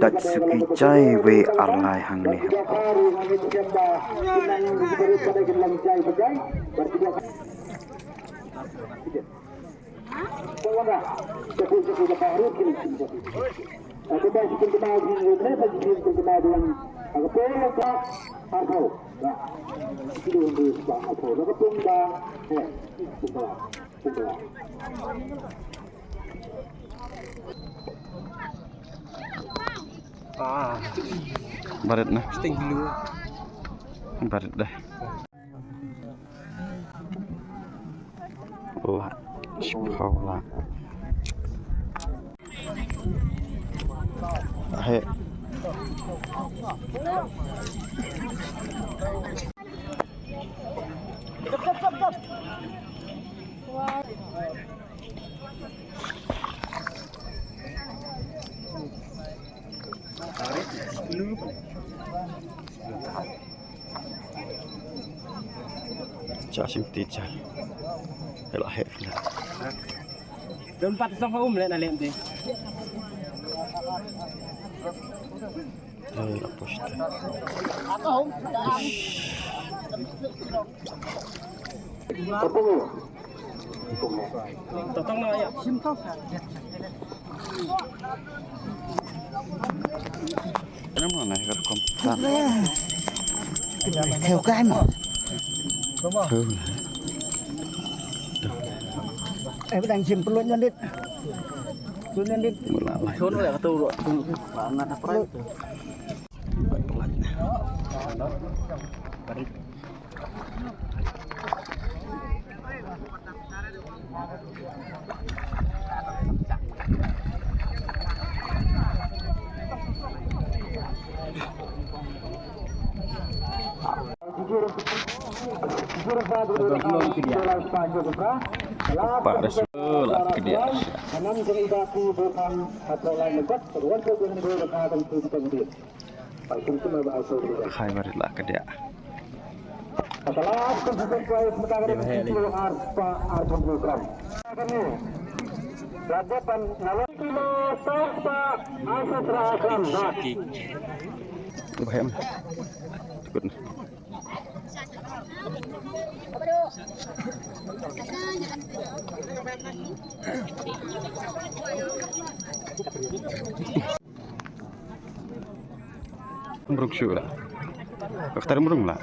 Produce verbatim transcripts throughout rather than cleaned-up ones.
Dach suki jai wei arlai hangne. Ah, barit na. Sting dulu. Barit dah. Lah. Hai. Cha sim ti cha. Hela he. Don pat song um le na lem ti. Hela post. Totong na ya. Kenapa na ka kom? Theo cái mà. Em đang chim pelun nhân dit. Pelun nhân dit. Thôn là tu rồi. Là ngat apa itu? Pak Rasul lah ke dia. Khai barit lah ke dia. Bahem. Good. Mrung shu la. Doktor mrung la.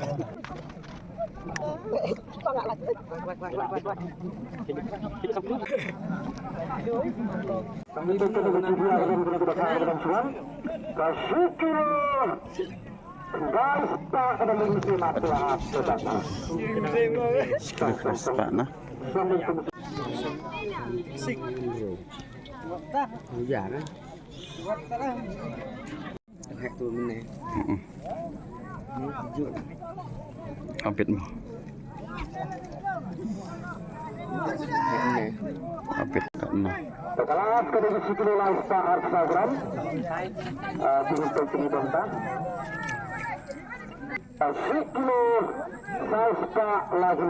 Guys, tak ada mesti mati. Keras pak nah. Hujan eh. Hek tu mene. Mm-mm. Ni hijau. Abit mo. Hek mene. Abit kat na. Kelas kedua sikit lah, Pak Arsa Gram. Ah, tinggal tu sini, Bang. Siklo, Saispa lagi.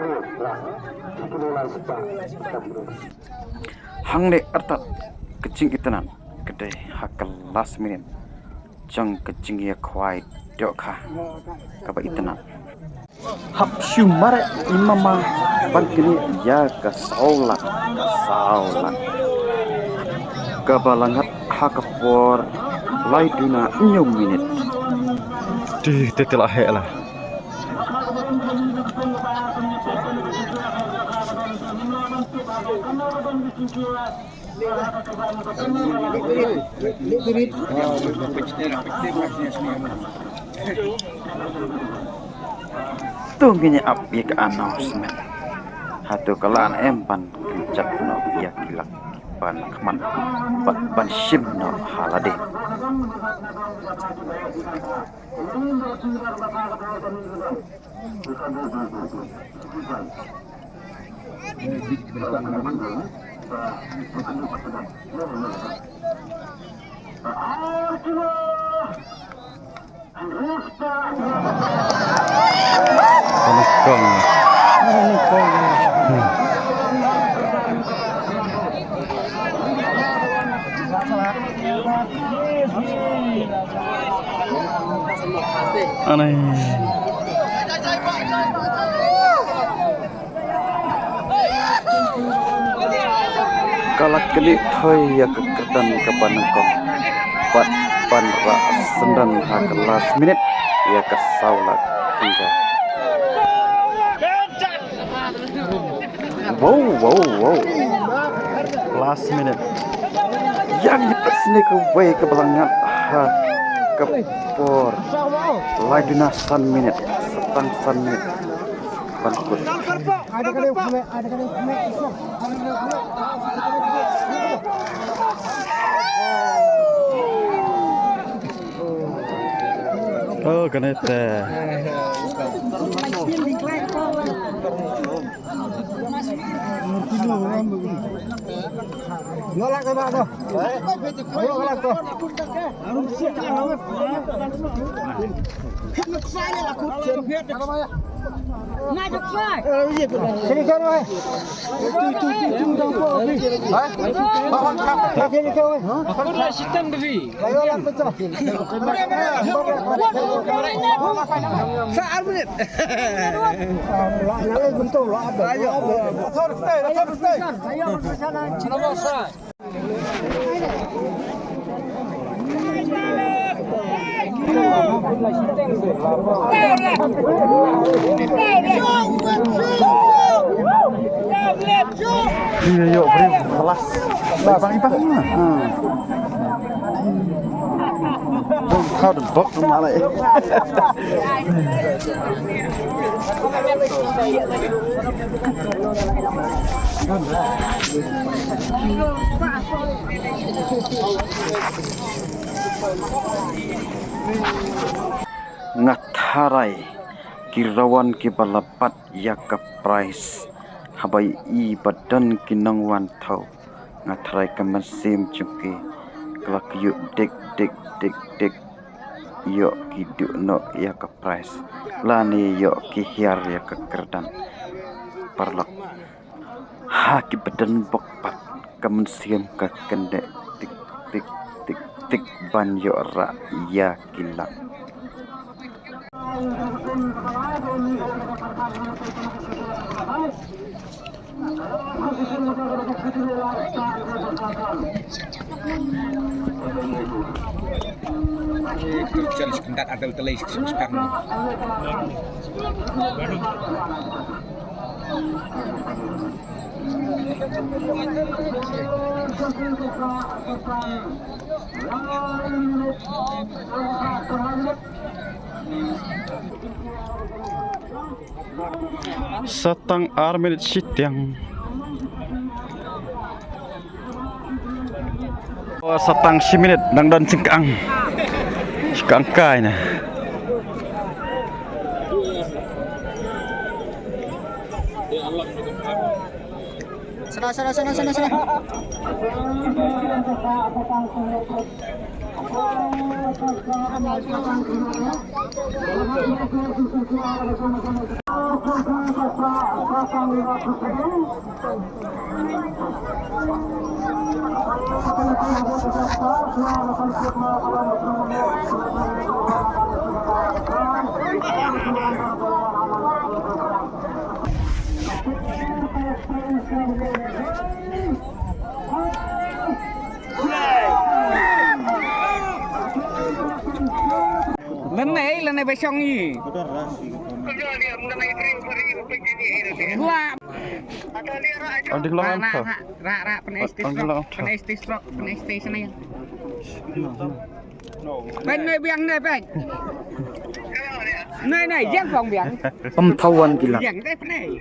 Siklo, Saispa. Hangne artat ka jingitynnad ka dei ha ka last minute jong ka jingïakhwai dohkha kaba itynnad. Hap shu mareh i mama ban knieh ïa ka saw lak, ka saw lak. Kaba la ngat ha ka por lai duna hynñiew minit. Te, te, te la heh la. To ngin ïa ap ïa ka announcement. Hato ka la em ban kynjat noh ïa ki lak ban khmat ban, ban shim noh ha lade. Kong. Anai. Ka la knieh thoi ïa ka kyrdan kaba nyngkong bad ban rah syndon ha ka last minute ïa ka saw lak tyngka. Wow, wow, wow. Last minute. Ïa ngi pat sne kawei kaba la ngat ha ka por lai duna san minit, sa tang san minit ban kut. Oh, kane te. Iya, yuk, beri kelas. Ibang, ibang. Hmm. How the fuck am I? Nga tharai ki rawan kiba la bat ïa ka prize haba ïohi ba don ki nongwan thaw. Nga tharai ka mynsiem jong ki ka la kyiuh dik dik dik dik. Ïoh ki duh noh ïa ka prize lane ïoh ki hiar ïa ka kyrdan. Paralok, ha ki ba don bok pat ka mynsiem ka kyndeh tik tik tik tik ban ïoh rah ïa ki lak. Sa tang ar minit shiteng. Oh, sa tang shi minit nang don jingkang. Jingkang kai na. Sana, sana, sana, sana, sana. Lane, lane ba shong i. Wah. Ang ding lang ang tha. Ra, ra, pynai stage. Ang ding lang ang tha. Pynai stage rock, pynai stage na. Pynai biang na, pynai. Nai, nai, yang phong biang. Pyntawan gila. Yang deh, pynai.